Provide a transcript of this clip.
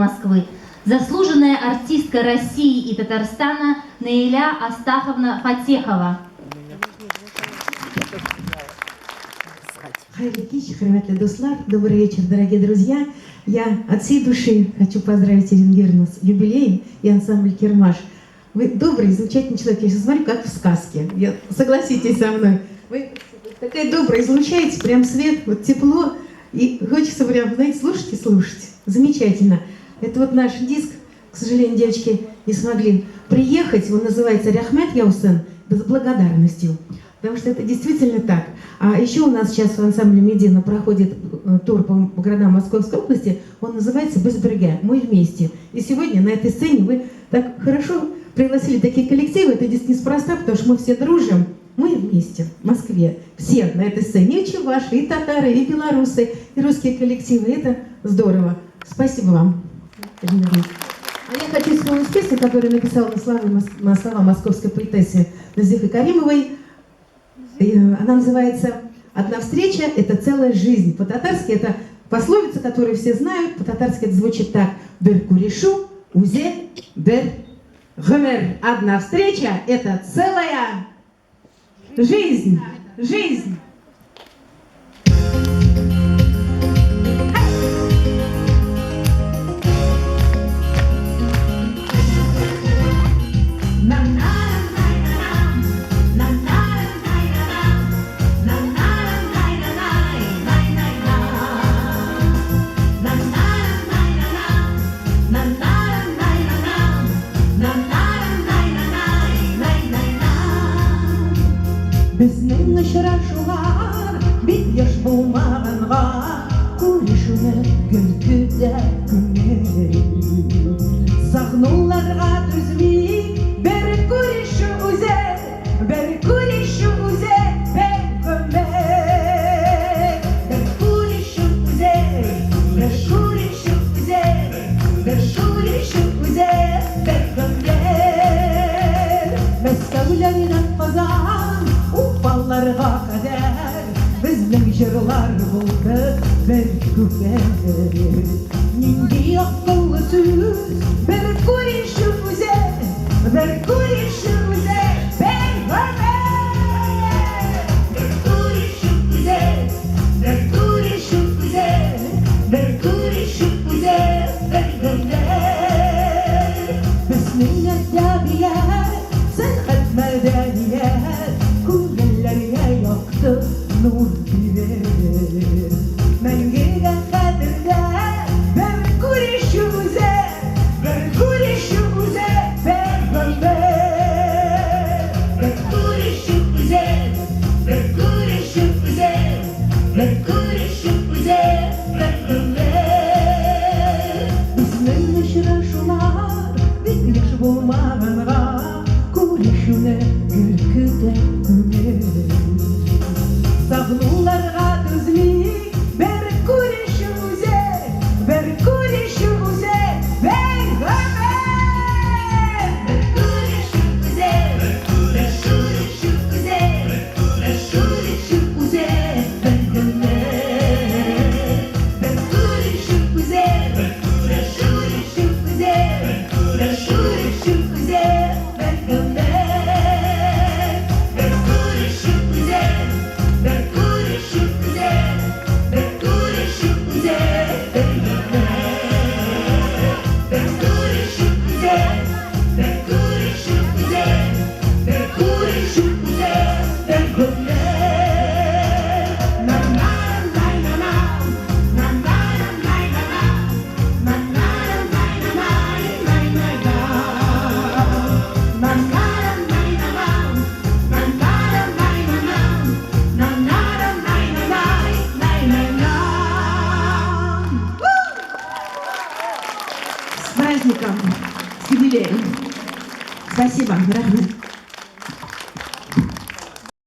Москвы, заслуженная артистка России и Татарстана Наиля Астаховна Фатехова. Хәерле кич, хөрмәтле дуслар! Добрый вечер, дорогие друзья! Я от всей души хочу поздравить Ирину Юрьевну с юбилеем и ансамбль «Кирмаш». Вы добрый, замечательный человек. Я сейчас смотрю, как в сказке. Я, согласитесь со мной. Вы такая добрая, излучаете прям свет, вот тепло. И хочется прям, знаете, слушать и слушать. Замечательно. Это вот наш диск. К сожалению, девочки не смогли приехать. Он называется «Ряхмет Яусын» с благодарностью. Потому что это действительно так. А еще у нас сейчас в ансамбле «Медина» проходит тур по городам Московской области. Он называется «Без бергә. Мы вместе». И сегодня на этой сцене вы так хорошо пригласили такие коллективы. Это здесь неспроста, потому что мы все дружим. Мы вместе в Москве. Все на этой сцене. И чуваши, и татары, и белорусы, и русские коллективы. Это здорово. Спасибо вам. А я хочу исполнить песню, которую написала на слова московской поэтессы Назифы Каримовой. Она называется «Одна встреча – это целая жизнь». По-татарски это пословица, которую все знают. По-татарски это звучит так. «Бер күрешү, үзе, бер гомер». Одна встреча – это целая жизнь. Жизнь. Безнең очрашулар бик еш булмаганга, Күрешүне гел көтә күңел. Сагынуларга түзми, бер күрешү үзе, бер күрешү үзе, бер гомер. Бер күрешү үзе, бер күрешү үзе, бер күрешү үзе, бер гомер. Мәскәүләрдән Казан, Уфаларга кадәр безнең җырлар булды бер күпер. Нинди акыллы сүз, бер күрешү үзе, бер күрешү үзе, бер гомер. Бер күрешү үзе, бер күрешү үзе, бер күрешү үзе, бер гомер. Безнең әдәбият, сәнгать, мәдәният күңелләргә якты нур бирер. Мәңгегә хәтердә бер күрешү үзе, бер күрешү үзе, бер гомер. Бер күрешү үзе, бер күрешү үзе, бер күрешү үзе, бер гомер. Безнең очрашулар бик еш булмаганга, күрешүне гел көтә күңел. Сагынуларга түзми, бер күрешү үзе, бер күрешү үзе, бер гомер. Бер күрешү үзе, бер күрешү үзе, бер күрешү үзе, бер гомер. Бер күрешү үзе, бер күрешү үзе, бер күрешү үзе, бер гомер. Бер күрешү үзе, бер күрешү үзе, бер күрешү үзе, бер гомер. Бер күрешү үзе, бер күрешү үзе, бер күрешү үзе, бер гомер. На-на-на-на-на, на-на-на-на-на, на-на-на-на-на-на-на-на. На-на-на-на-на, на-на-на-на-на, на-на-на-на-на-на-на. С праздником, с юбилеем. Спасибо, рәхмәт.